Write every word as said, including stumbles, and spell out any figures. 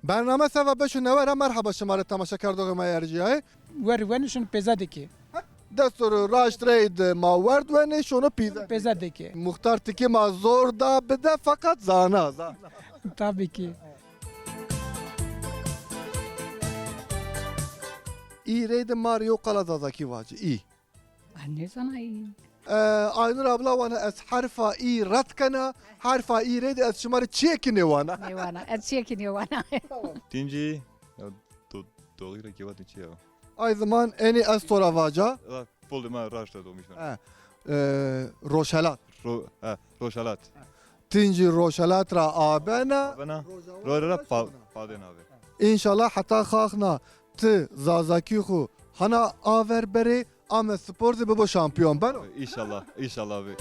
Bername seva beşo newe ra merheba şima rê temaşekerdoxê ma yê ercîyayê. Wer wenê şono pêza de kê. Dest û raşt reyde ma werd wenê şono pîze. Pêza de kê. Muxtar tikê ma zor da bide feqet zana, zana. Tabii ki. Î reyde ma rê yew qala zazakî vace. Î. Ah, nêzana î. E, Aynur abla wana ez herfa î red kena, herfa î reyde ez şima rê çiyekî nêwana. Nêwana, ez çiyekî nêwana. Tîncî, ya do, doğru ra kevatî çi ya? Ay zaman enî ez to ra vaca. La, pol de ma raşta domiş ben. E, e, Roşelat. Ro, ha, Roşalat. Tîncî Roşelat ra abena. Bana, ro ra pa, paden abi. Înşallah heta xaxna ti zazakî xu hana aver berê, ame spor zî bibo şampiyon beno. İnşallah, inşallah abi.